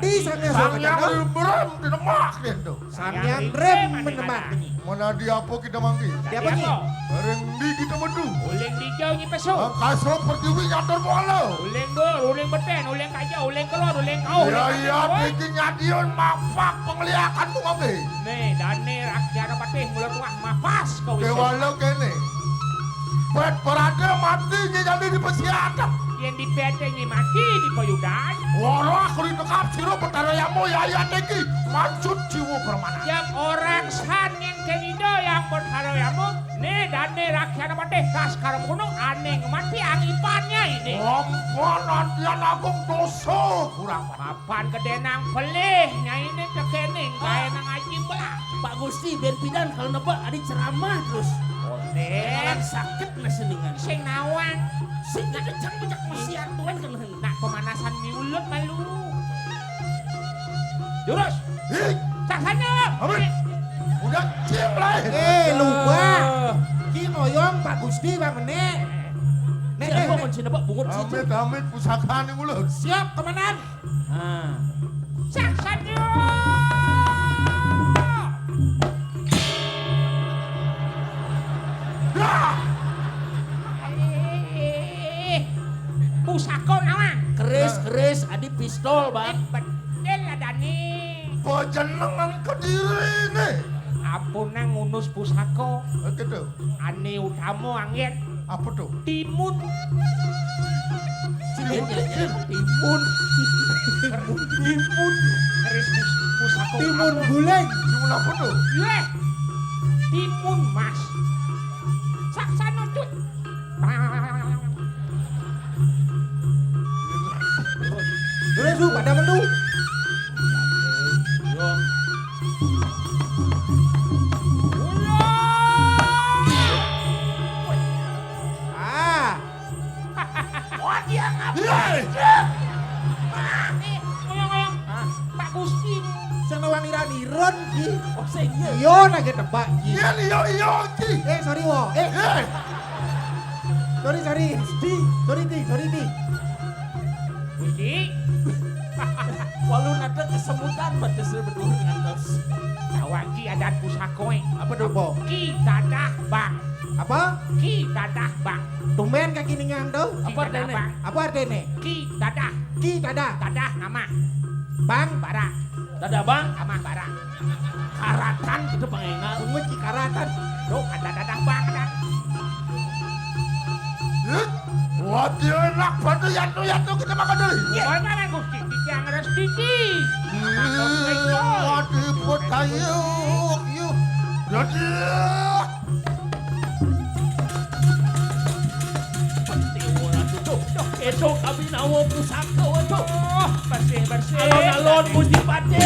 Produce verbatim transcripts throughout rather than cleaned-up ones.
Sang Hyang Rem Rem tinemak déh to. Sang Hyang Rem menemak. Menadi apa kita mangké? Dia apa, Nyi? Ring ndi kita metu? Uling dija, Nyi Pesu. Angkasa pertiwi nyatur kuala. Uling dur, uling betén, uling kaja, uling kelon, uling kauh, uling. Ya, ya, iki nyadiun mapak pengliakanmu mangké. Né, dané Rakyana Patih mula tuah mapas kau. Kéwala kéné. Pét parada mati nyé jani di pesiatak. Yén dipété nyé mati di payudan. Wara kuli tekap sira Betara Yama yaya teki mancut jiwa permana. Yang orang san yang kenida yang Betara Yama, né dané Rakyana Patih kas karep gunung ané ngemati angipannya ini. Ampun, Antian Agung dosa kurang. Mapan gedé nang pelih, nyainé tekéning kaé nang aji belah. Pak Gusti, bén pidan kalau nebak adi ceramah terus. Ondék. Malah sakit nasiningan. Sing nawang. Sing nak kejang bejak mesiar tuan kena. Nak pemanasan miulut malu. Jurus. Hei. Saksana. Amin. Udah cim lah. Eh, lupa. Ki ngoyong Pak Gusti bang mené. Nek, nek, nek. Kunci nebak bungut situ. Amit, amit, pusaka ning ulut. Siap, komandan. Ah. Saksana. Dah. Eh, pusaka nawang. Keris, keris, adi pistol, Bang. Eh, bedil adané. Panjenengan kediri né. Apa nang ngunus pusaka? Eh, gitu. Ané utama anggén. Apa to? Timun. Timun. Timun. Timun. Keris pus-, pusaka. Timun guling. Timun apa to? Yéh. Timun mas. Saksana cut. Terus lu pada melu. Ah. Wah, dia ngapa? Iya. Ah, eh, ngoyong-ngoyong. Ah. Pak Gusti. Sing wani ra nirun, Ki. Oh, sing iya. Iya, nak tebak, Ki. Iya, iya, iya, Ki. Eh, sorry, wo. Eh. Eh. Sorry, sorry. Di, sorry, Di, sorry, Di. Gusti. Walau ada kesemutan, pada saya berdua ngantos. Tawang Ki adat pusaka, eh. Apa to? Apa? Ki dadah bang. Apa? Ki dadah bang. Tumben kaki ningang to? Apa artiné? Apa artiné? Ki dadah. Ki dadah. Dadah amah. Bang barang. Dadah bang? Amah barang. Karatan gitu pangéngal. Bungut ki karatan. Duh, ada dadah bang dah. Hah? Wati enak pada yantu-yantu kita makan dulu. Iya. Mana Gusti titiang restiti. Ih, wati putayuk, yuk. Jadi. Pasti ora duduk. Duh, esuk kami nawa pusaka, waduh. Bersih, bersih. Alon-alon Gusti Patih.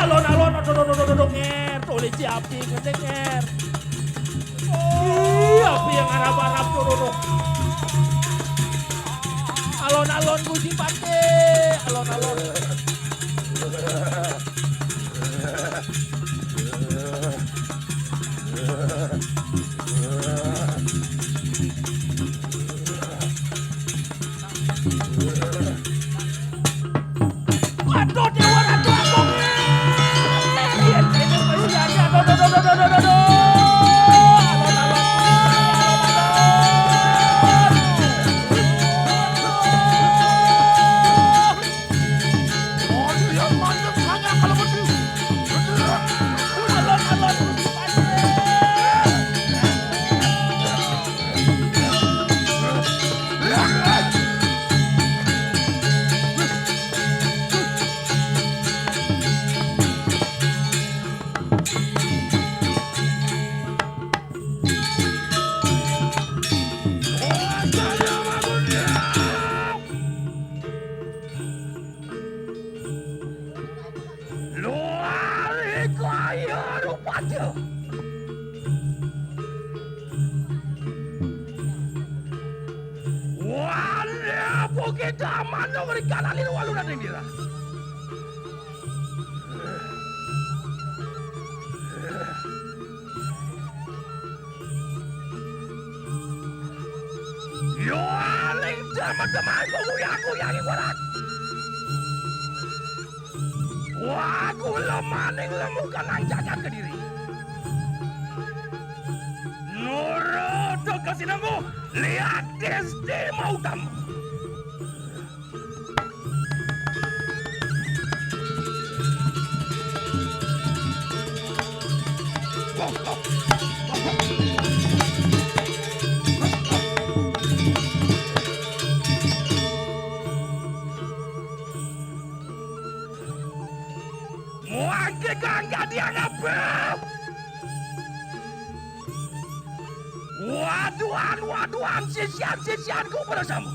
Alon-alon, aduh, aduh, aduh, aduh, aduh, nger. Toleh si api, ngedenger. Oh, api yang arap-arap, aduh, aduh, aduh. Alon-alon Gusti Patih. Alon-alon. Waduh, Dewa Ratu Agung. Iya, ini masih ada. Aduh, aduh, aduh, aduh, aduh, aduh. Aduh, aduh, aduh, aduh, aduh. Luar kaya rupaja. Wanda bukit aman no merikan alir walu dan indira. Yo aling teman-teman kuyaku yang ibarat. Aku lemaning lemu kenang jagat Kediri. Nurut ka sinengguh, liat Desti Mautama. Muangke kang kadiang apa? Waduhan, waduhan, sisian-sisianku pada sama.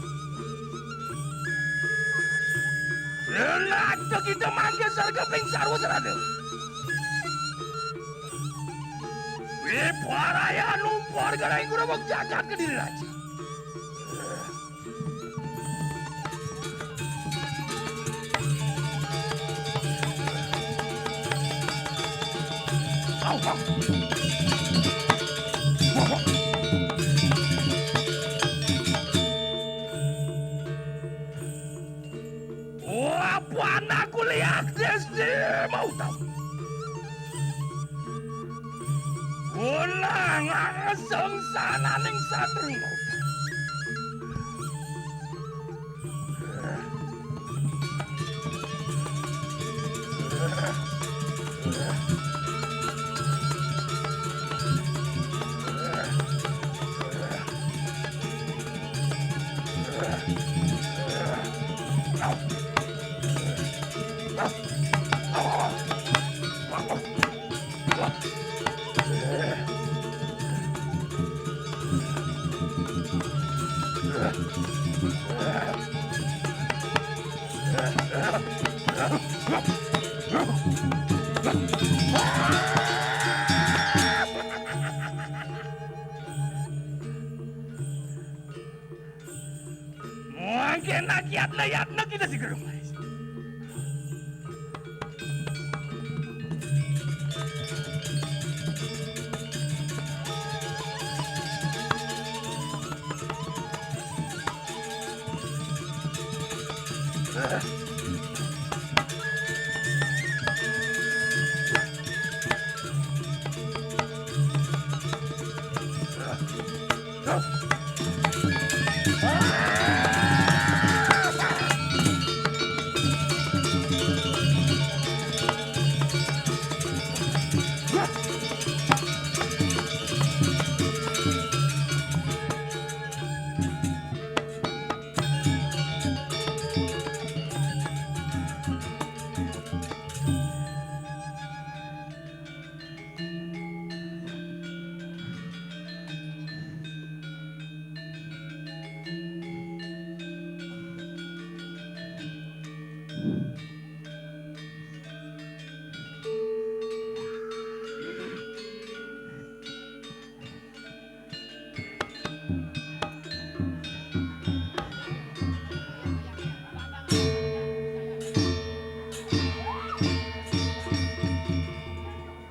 Lenak kita mangke sarga ping sarwa serada. Wiparaya numpur garaing gurabag jagat Kediri Raja. Wah, panah kuliah Desti Mautama. Gunang sungsananing satru. Mangke nak yatna-yatna kita si gerung.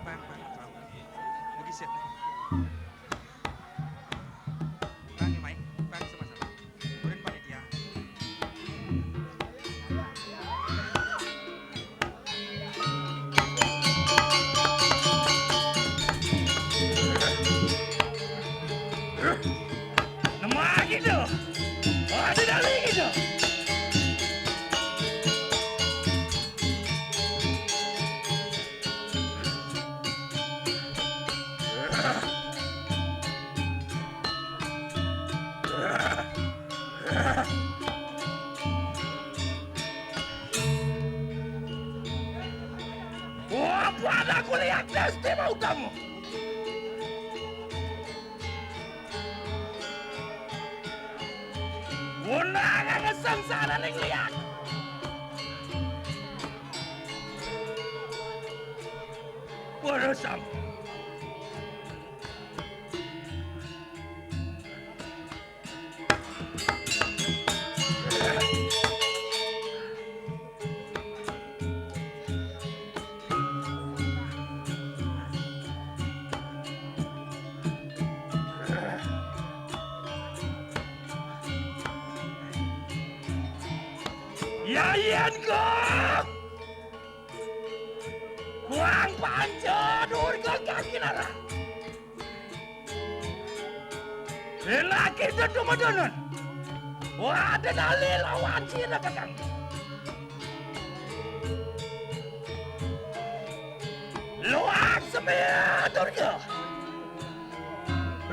Bang, bang, bang. Lagi set nih. Bang, yang main. Bang, sama-sama. Urin panitia. Nama gitu. Oh, ada dari gitu. Wah, pada kuliah Desti Mautama. Undangan sengsara ning liat. Pada sam. Yayan kok. Wang Panca Durga Kang Kinara. Lelaki tetu madonan. Wah, ada dalil lawan sira, Kakang. Luak semia Durga.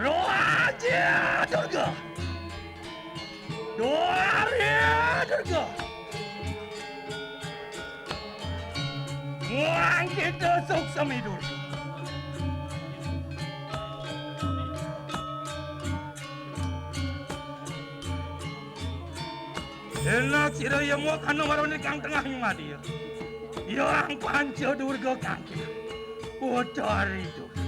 Luak jia Durga. Duaria Durga. Muang kita suksemi Durga. Enak sira ya muak anu marone kang tengah nyumadi ya. Yang Panca Durga kang kita. Utari Durga.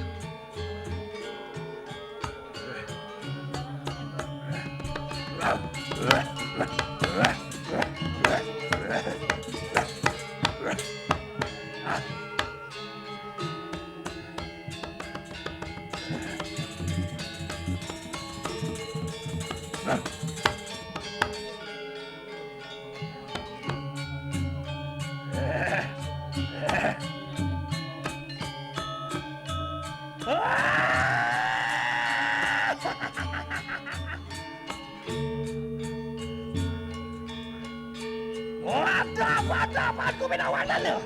Wadah, wadah, aku binawan lalu.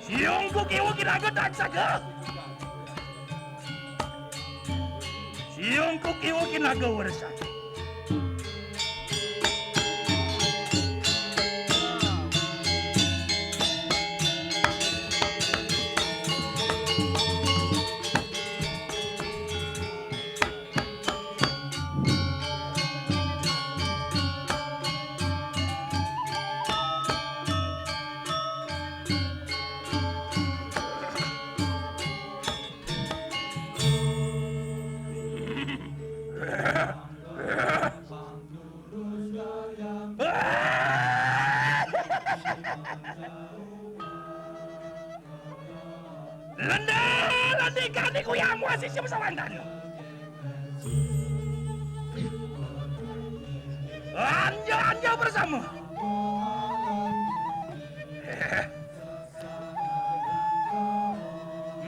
Siung ku kiwa kinaga tak saga. Siung ku kiwa kinaga warisan. Lenda, lenda kani ku yang muasi siapa sawantan. Anja, anja bersama.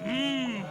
Hmm.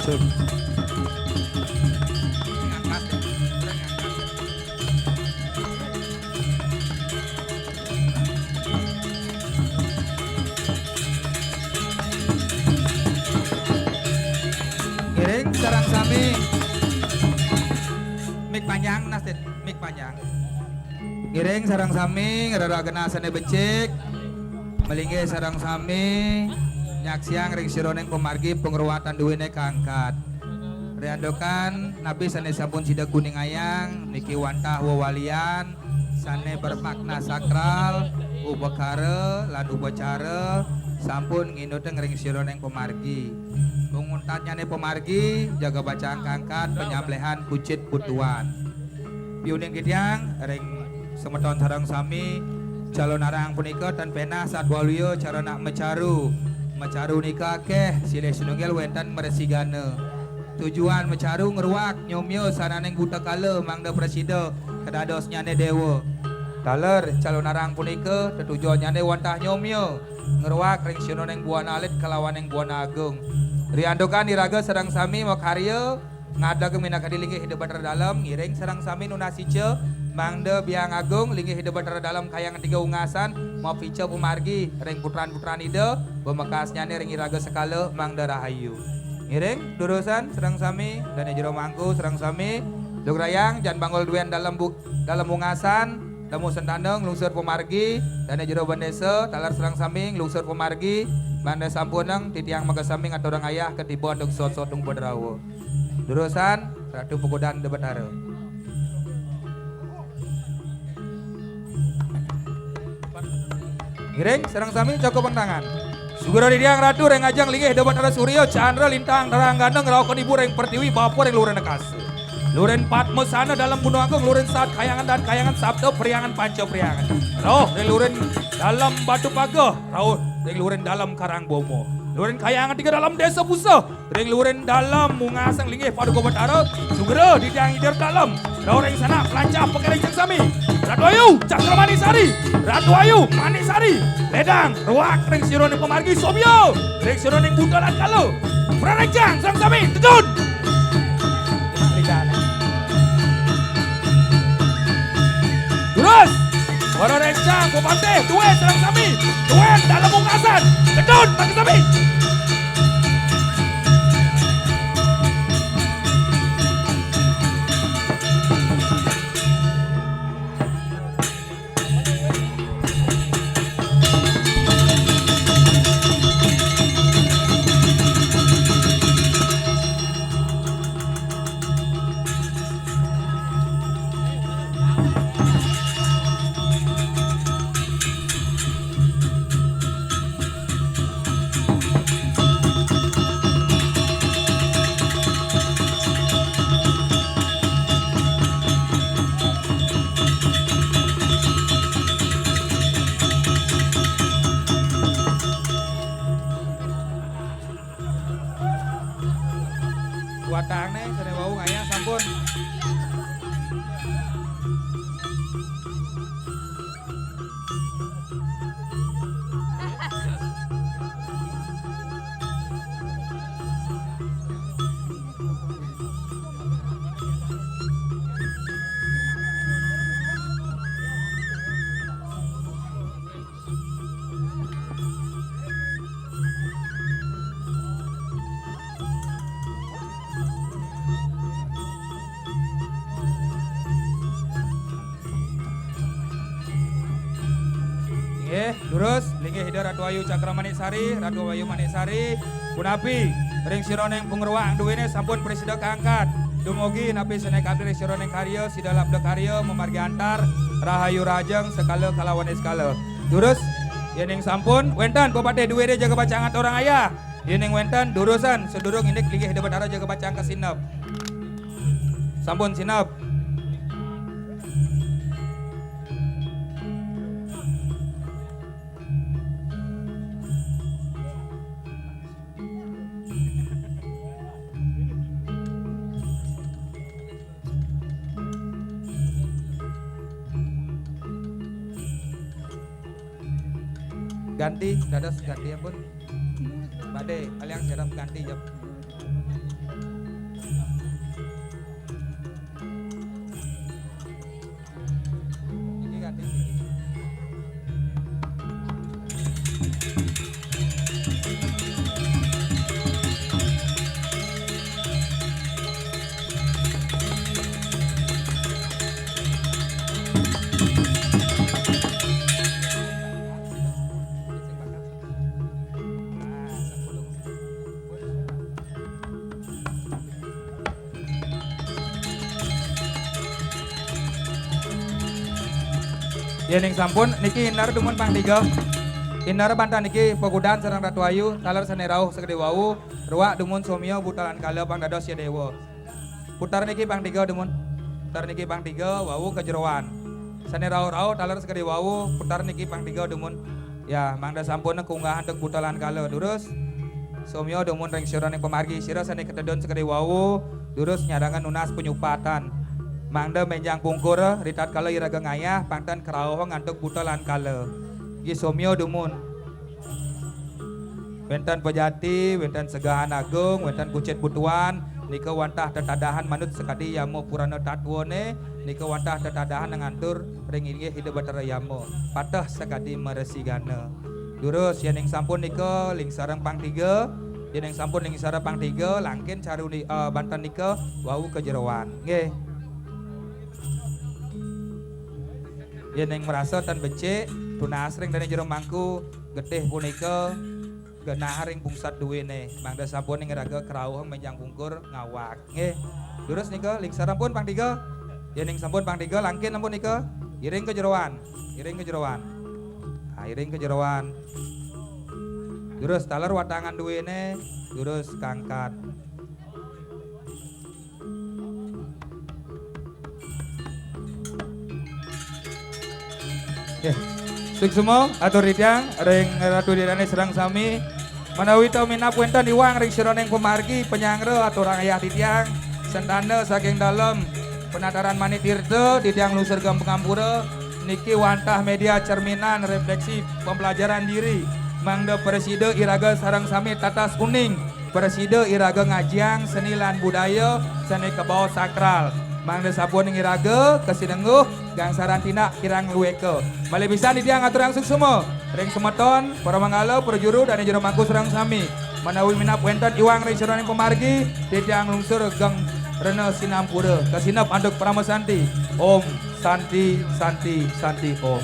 Ngiring sareng sami. Mik panjang, Nastin. Mik panjang. Ngiring sareng sami ngrereh genah sané becik. Malinggih sareng sami nyaksiang ring sajeroning pamargi pangruatan duéné kaangkat. Riantukan napi sané sampun sida kuningayang niki wantah wewalian sané bermakna sakral, upakara lan upacara sampun nginutang ring sajeroning pamargi. Panguntatnyané pamargi, jaga bacang kaangkat, panyambelihan kucit putuan. Piuning titiang ring semeton sareng sami, calonarang punika tan pénah satwaluya cara nak macaru. Macaru nika akéh, silih sinunggil wénten mresigana. Tujuan macaru ngruak nyomia sananing buta kala mangda prasida kadadosnyané déwa. Taler calonarang punika tetujuannyané wantah nyomia ngruak ring sajeroning buana alit kalawaning buana agung. Riantukan iraga sareng sami makarya ngadeg minakadi linggih Ida Batara Dalem, ngiring sareng sami nunas ica, mangda biang agung linggih Ida Batara Dalem Kahyangan Tiga Ungasan, mapica pamargi ring putran-putran Ida, pamekasnyané ring iraga sekala, mangda rahayu. Ngiring, durusang sareng sami, dané jero mangku sareng sami, lugrayang, Jan Banggul Duén Dalem bu-, Dalem Ungasan, Damu Sentana nglungsur pamargi, dané jero bendésa, taler sareng sami nglungsur pamargi, mangda sampunang titiang makasami ngaturang ayah katiba antuk sot-sot tung padrawa. Durusang, Ratu Pagodan Ida Batara. Ngiring, sareng sami cokopang tangan. Sugra titiang Ratu ring ajeng linggih Ida Batara Surya, Candra, Lintang, Terang, Gana, ngrauhang ibu ring pertiwi, bapa ring luhuring akasa. Luhuring Padmasana Dalem Gunung Agung, luhuring Sahat Kahyangan, Dahat Kahyangan, Sapta Priangan, Panca Priangan. Rauh ring luhuring Dalem Batu Pageh, rauh ring luhuring Dalem Karang Boma. Luhuring Kahyangan Tiga Dalem Désa Pusa, ring luhuring Dalem Ungasan linggih Paduka Batara, sugra titiang Ida Dalem, rauh ring sanak plancah pakéling sareng sami. Ratu Ayu, Cakramani Sari, Ratu Ayu, Manik Sari, ledang, ruak ring sajeroning pamargi somya, ring sajeroning buta lan kala. Prarénjang sareng sami, tedun. Durus, prarénjang, pepatih, duwé sareng sami, duwé Dalem Ungasan, tedun, makasami. Watangné sané wau ngayah sampun. Nggih, durus, linggih Ida Ratu Ayu Cakra Manik Sari, Ratu Ayu Manik Sari, punapi ring sajeroning pangruak duéné sampun prasida kaangkat. Dumugi napi sané kabéh ring sajeroning karya, sida labda karya, mamargi antar, rahayu rahajeng, sekala kalawan niskala. Durus, yéning sampun, wénten pepatih duéné jaga pacang ngaturang ayah. Yéning wénten durusang sadurung indik linggih Ida Batara jaga pacang kasineb. Sampun sineb. Ganti, dados ganti ampun. Badé, kalian siap ganti, Jep. Yéning sampun, niki indar dumun pang tiga. Indar banten niki pagudan sareng Ratu Ayu, taler sané rauh sakadi wau, ruwak dumun somya buta lan kala pang dados ya déwa. Putar niki pang tiga dumun. Putar niki pang tiga, wau kajeroan. Sané rauh-rauh taler sakadi wau, putar niki pang tiga dumun. Ya, mangda sampun kunggah antuk buta lan kala durus. Somya dumun ring sira ning pamargi, sira sané katedun sakadi wau, durus nyadangan nunas panyupatan. Mangda ménjang pungkur, ritatkala iraga ngayah, pang ten karauhang antuk buta lan kala. Nggih somya dumun. Wénten pejati, wénten segahan agung, wénten kucit butuan, nika wantah tetadahan manut sakadi yama purana tatwané, nika wantah tetadahan ngantur ring inggih Ida Batara Yama. Pateh sakadi maresigana. Durus yéning sampun nika lingsareng pang tiga, yéning sampun lingsareng pang tiga, langkin caruni, eh, banten nika wau kajeroan. Nggih. Yéning marasa tan becik, tunas ring dané jero mangku, getih punika genah ring pungsat duwéné. Mangda sampun ing raga krauhang ménjang pungkur ngawag. Nggih. Durus nika, lingsareng pun pang tiga. Yéning sampun pang tiga, langkin ampun nika. Iring ka jeroan. Iring ka jeroan. Ah, iring ka jeroan. Durus taler watangan duwéné, durus kangkat. Nggih. Suksma atur titiang ring Ratu Ida Dané sareng sami. Menawi ta minab wénten iwang ring sira ning pamargi, panyanggra aturang ayah titiang, sentana saking dalem Penataran Mani Tirta, titiang lungsur geng pangampura, niki wantah média cerminan refleksi pembelajaran diri, mangda prasida iraga sareng sami tatas uning, prasida iraga ngajiang seni lan budaya sané kabaos sakral. Mangda sapuning iraga kasinengguh gangsaran tindak kirang luweka. Malih pisan titiang aturang suksma ring semeton, para manggala, para juru, dané jero mangku sareng sami. Menawi minab wénten iwang ring sira ning pamargi, titiang lungsur geng rena sinampura. Kasineb antuk parama santi. Om Santi, Santi, Santi, Om.